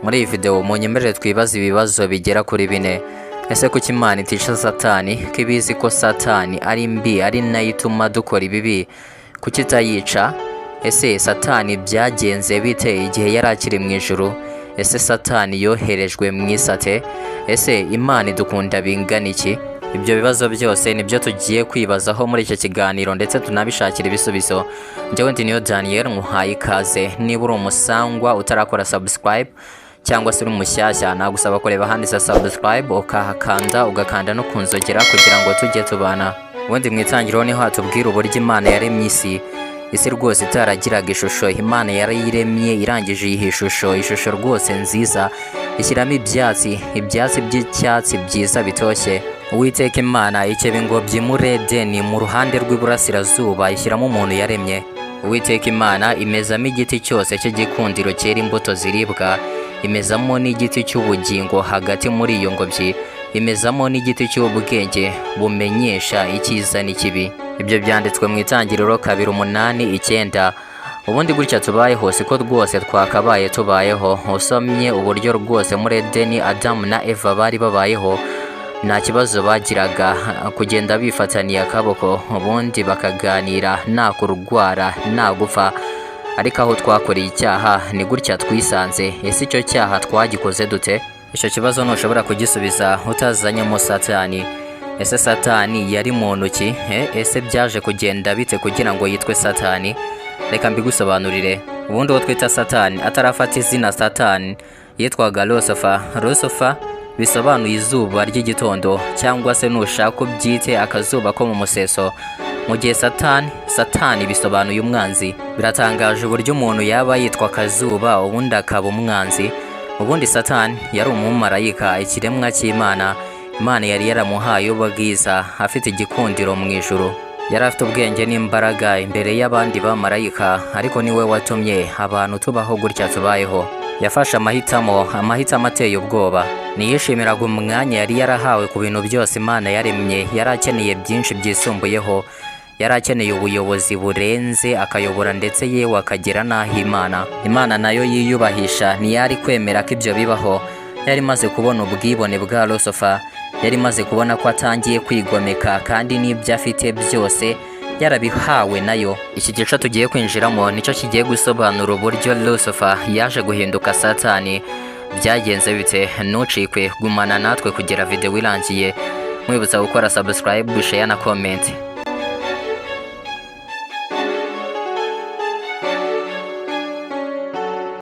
Muri iyi video munyemerere twibaze ibibazo bigera kuri bine. Ese kuki Imana itica Satani, ko ibizi ko Satani ari mbi, ari nayo ituma dukora ibibi, kuki itayica? Ese Satani byagenze bite igihe yari akiri mu ijuru? Ese Satani yoherejwe mu isi ate? Ese Imana idukunda bingana iki? Ibyo bibazo byose nibyo tugiye kwibazaho muri icyo kiganiro, ndetse tunabishakira ibisubizo. Njyewe ndi Niyo Daniel, nkuhaye ikaze. Niba uri umusangwa utarakora subscribe cyangwa se uri mushyashya, nagusaba kureba ahanditse subscribe ukahakanda, ugakanda no ku nzogera kugira ngo tujye tubana. Ubundi mu itangiriro niho hatubwira uburyo Imana yaremye isi. Isi rwose itaragiraga ishusho, Imana yarayiremye irangije iyiha ishusho, ishusho rwose nziza, ishyiramo ibyatsi, ibyatsi by'icyatsi byiza bitoshye. Uwiteka Imana ikeba ingobyi muri Edeni mu ruhande rw'iburasirazuba, ishyiramo umuntu yaremye. Uwiteka Imana imezamo igiti cyose cy'igikundiro cyera imbuto ziribwa, imezamo n'igiti cy'ubugingo hagati muri iyo ngobyi, imezamo n'igiti cy'ubwenge bumenyesha icyiza n'ikibi. Ibyo byanditswe mu Itangiriro 2:8-9. Ubundi gutya tubayeho siko rwose twakabaye tubayeho. Usomye uburyo rwose muri Edeni Adamu na Eva bari babayeho, nta kibazo bagiraga, kugenda bifataniye akaboko, ubundi bakaganira, nta kurwara, nta gupfa. Ariko aho twakoreye icyaha ni gutya twisanze. Ese icyo cyaha twagikoze dute? Icyo kibazo ntushobora kugisubiza utazanyemo Satani. Ese Satani yari muntu ki? Ese byaje kugenda bite kugira ngo yitwe Satani? Reka mbigusobanurire. Ubundi uwo twita Satani atarafata izina Satani yitwaga Lucifer. Lucifer bisobanuye izuba ry'igitondo, cyangwa se nushaka ubyite akazuba ko mu museso. Mu gihe Satani bisobanuye umwanzi. Biratangaje uburyo umuntu yaba yitwa akazuba ubundi akaba umwanzi. Ubundi Satani yari umumarayika, ikiremwa cy'Imana. Imana yari yaramuhaye ubwiza, afite igikundiro mu ijuru. Yari afite ubwenge n'imbaraga imbere y'abandi bamarayika, ariko niwe watumye abantu tubaho gutya tubayeho. Yafashe amahitamo, amahitamo ateye ubwoba. Ntiyishimiraga umwanya yari yarahawe ku bintu byose Imana yaremye, yari akeneye byinshi byisumbuyeho. Yari akeneye ubuyobozi burenze, akayobora ndetse yewe akagera n'aho Imana. Imana nayo yiyubahisha ntiyari kwemera ko ibyo bibaho. Yari imaze kubona ubwibone bwa Lucifer, yari imaze kubona ko atangiye kwigomeka kandi n'ibyo afite byose yarabihawe nayo. Iki gice tugiye kwinjiramo nicyo kigiye gusobanura uburyo Lucifer yaje guhinduka Satani. Byagenze bite? Ntucikwe, gumana natwe kugera video irangiye. Mwibutsa gukora subscribe, share na comment.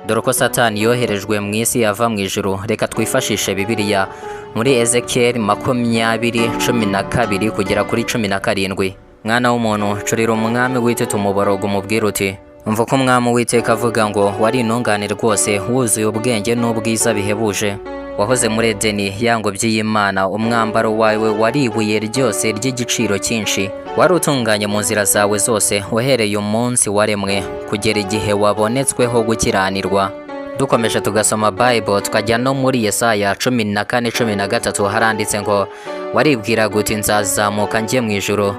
Dore uko Satani yoherejwe mu isi ava mu ijuru. Reka twifashishe Bibiliya muri Ezekiel 20:12 kugera kuri 17. Mwana w'umuntu, curira umwami witete umuborogo umubwira uti: umva ko umwami Uwiteka avuga ngo wari intungane rwose, wuzuye ubwenge n'ubwiza bihebuje. Wahoze muri Edeni, ya ngobyi y'Imana, umwambaro wawe wari ibuye ryose ry'igiciro cyinshi. Wari utunganye mu nzira zawe zose, uhereye umunsi waremwe kugera igihe wabonetsweho gukiranirwa. Dukomeje tugasoma Bible tukajya no muri Yesaya 14:13, haranditse ngo waribwiraga uti nzazamuka njye mu ijuru,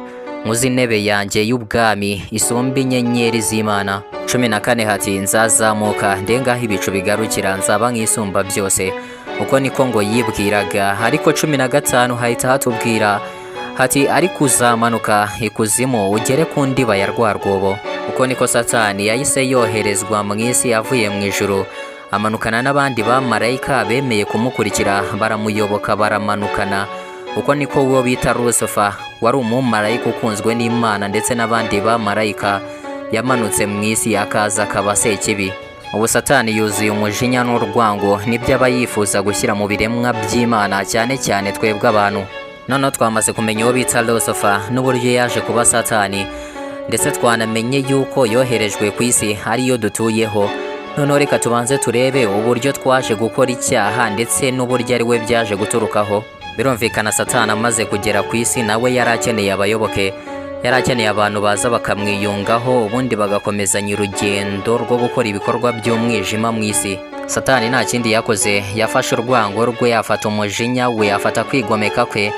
nkuze intebe yanjye y'ubwami isumba inyenyeri z'Imana. 14 hati nzazamuka ndengaho ibicu bigarukira, nzaba nk'isumba byose. Uko niko ngo yibwiraga. Ariko 15 hahita hatubwira hati ariko uzamanuka ikuzimu ugere ku ndiba ya rwa rwobo. Uko niko Satani yahise yoherezwa mu isi avuye mu ijuru, amanukana n'abandi bamarayika bemeye kumukurikira, baramuyoboka baramanukana. Uko niko uwo bita Lucifer, wari umumarayika ukunzwe n'Imana ndetse n'abandi bamarayika, yamanutse mu isi akaza akaba sekibi. Ubu Satani yuzuye umujinya n'urwango, nibyo aba yifuza gushyira mu biremwa by'Imana, cyane cyane twebwe abantu. Noneho twamaze kumenya uwo bita Lucifer n'uburyo yaje kuba Satani, ndetse twanamenye yuko yoherejwe ku isi ariyo dutuyeho. Noneho reka tubanze turebe uburyo twaje gukora icyaha ndetse n'uburyo ari we byaje guturukaho. Birumvikana Satani amaze kugera ku isi nawe yari akeneye abayoboke, yari akeneye abantu baza bakamwiyungaho, ubundi bagakomezanya urugendo rwo gukora ibikorwa by'umwijima mu isi. Satani nta kindi yakoze, yafashe urwango rwe, afata umujinya we, afata kwigomeka kwe,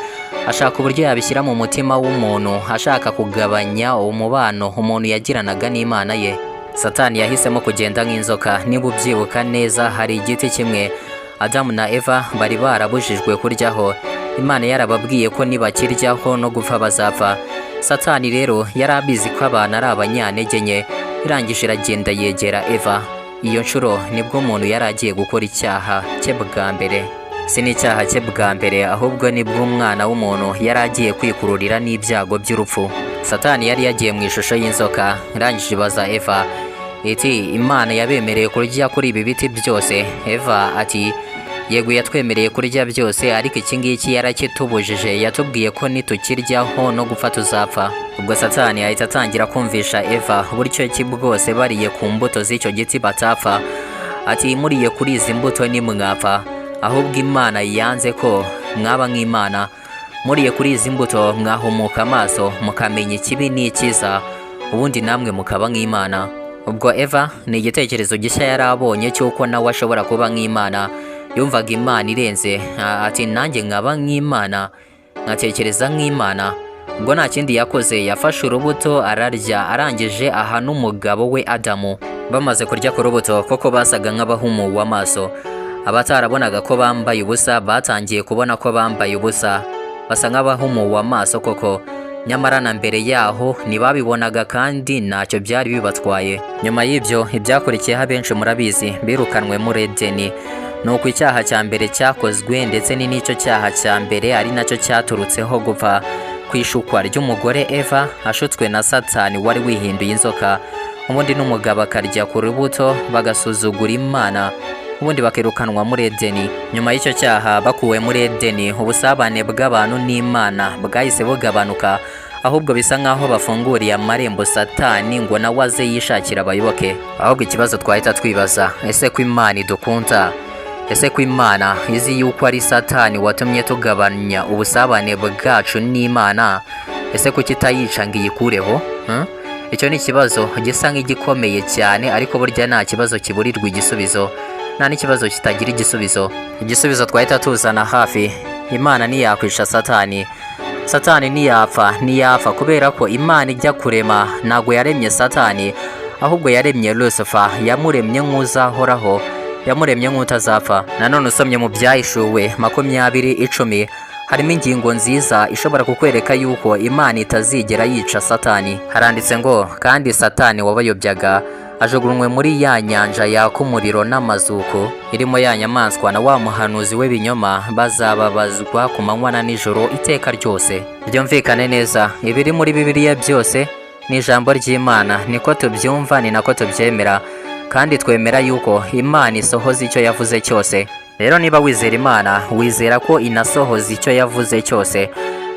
ashaka uburyo yabishyira mu mutima w'umuntu, ashaka kugabanya umubano umuntu yagiranaga n'Imana ye. Satani yahisemo kugenda nk'inzoka. Niba ubyibuka neza, hari igiti kimwe Adamu na Eva bari barabujijwe kuryaho, Imana yarababwiye ko nibakiryaho no gupfa bazapfa. Satani rero yari abizi ko abantu ari abanyantege nke, irangije iragenda yegera Eva. Iyo nshuro nibwo umuntu yari agiye gukora icyaha cye bwa mbere. Si n'icyaha cye bwa mbere, ahubwo nibwo umwana w'umuntu yari agiye kwikururira n'ibyago by'urupfu. Satani yari yagiye mu ishusho y'inzoka, irangije ibaza Eva iti: "Imana yabemereye kurya kuri ibi biti byose?" Eva ati: "Yego, yatwemereye kurya byose, ariko iki ngiki yarakitubujije, yatubwiye ko nitukiryaho no gupfa tuzapfa." Ubwo Satani ahita atangira kumvisha Eva buryo ki bwose bariye ku mbuto z'icyo giti batapfa. Ati: "Muriye kuri izi mbuto ntimwapfa, ahubwo Imana yanze ko mwaba nk'Imana. Muriye kuri izi mbuto mwahumuka amaso, mukamenya ikibi n'icyiza, ubundi namwe mukaba nk'Imana." Ubwo Eva ni igitekerezo gishya yari abonye cy'uko nawe ashobora kuba nk'Imana. Yumvaga Imana irenze, ati: "Nanjye nkaba nk'Imana, nkatekereza nk'Imana." Ubwo nta kindi yakoze, yafashe urubuto ararya, arangije aha n'umugabo we Adamu. Bamaze kurya ku rubuto, koko basaga nk'abahumuwe amaso. Abatarabonaga ko bambaye ubusa batangiye kubona ko bambaye ubusa, basa nk'abahumuwe amaso koko. Nyamara na mbere yaho ntibabibonaga kandi ntacyo byari bibatwaye. Nyuma y'ibyo, ibyakurikiyeho abenshi murabizi, birukanwe muri Edeni. Ni uko icyaha cya mbere cyakozwe, ndetse ni n'icyo cyaha cya mbere ari nacyo cyaturutseho gupfa, ku ishukwa ry'umugore Eva ashutswe na Satani wari wihinduye inzoka, ubundi n'umugabo akarya ku rubuto, bagasuzugura Imana, ubundi bakirukanwa muri Edeni. Nyuma y'icyo cyaha, bakuwe muri Edeni, ubusabane bw'abantu n'Imana bwahise bugabanuka, ahubwo bisa nk'aho bafunguriye amarembo Satani ngo nawe aze yishakira abayoboke. Ahubwo ikibazo twahita twibaza: ese ko Imana idukunda, ese ko Imana izi yuko ari Satani watumye tugabanya ubusabane bwacu n'Imana, ese kuki itayica ngo iyikureho? Icyo ni ikibazo gisa nk'igikomeye cyane, ariko burya nta kibazo kiburirwa igisubizo, nta n'ikibazo kitagira igisubizo. Igisubizo twahita tuzana hafi: Imana ntiyakwica Satani, Satani ntiyapfa, ntiyapfa, kubera ko Imana ijya kurema ntabwo yaremye Satani, ahubwo yaremye Lucifer, yamuremye nk'uzahoraho, yamuremye nk'utazapfa. Nanone usomye mu Byahishuwe 20:10, harimo ingingo nziza ishobora kukwereka yuko Imana itazigera yica Satani. Haranditse ngo: "Kandi Satani wabayobyaga ajugunywe muri ya nyanja yaka umuriro n'amazuku, irimo ya nyamaswa na wa muhanuzi w'ibinyoma, bazababazwa ku manywa na nijoro iteka ryose." Byumvikane neza, ibiri muri Bibiliya byose ni ijambo ry'Imana, niko tubyumva, ni nako tubyemera, kandi twemera yuko Imana isohoza icyo yavuze cyose. Rero niba wizera Imana, wizera ko inasohoza icyo yavuze cyose.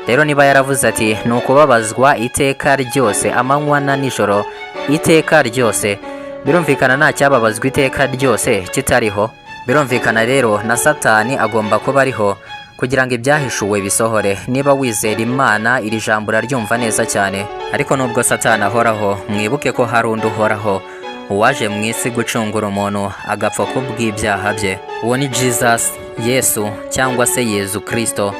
Rero niba yaravuze ati ni ukubabazwa iteka ryose, amanywa na nijoro, iteka ryose, birumvikana nta cyababazwa iteka ryose kitariho. Birumvikana rero na Satani agomba kuba ariho kugira ngo ibyahishuwe bisohore. Niba wizera Imana, iri jambo uraryumva neza cyane. Ariko nubwo Satani ahoraho, mwibuke ko hari undi uhoraho, uwaje mu isi gucungura umuntu agapfa kubw'ibyaha bye. Uwo ni Jesus, Yesu cyangwa se Yezu Kristo,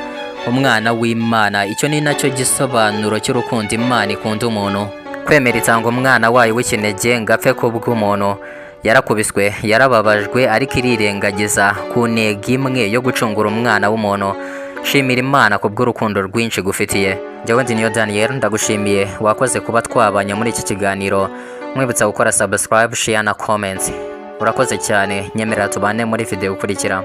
umwana w'Imana. Icyo ni nacyo gisobanuro cy'urukundo Imana ikunda umuntu: kwemera itanga umwana wayo w'ikinege ngo apfe kubw'umuntu. Yarakubiswe, yarababajwe, ariko irirengagiza ku ntego imwe yo gucungura umwana w'umuntu. Shimira Imana kubw'urukundo rwinshi gufitiye. Njyewe ndi Niyo Daniel, ndagushimiye, wakoze kuba twabanye muri iki kiganiro. Mwibutsa gukora subscribe, share na comment. Urakoze cyane, nyemerera tubane muri video ikurikira.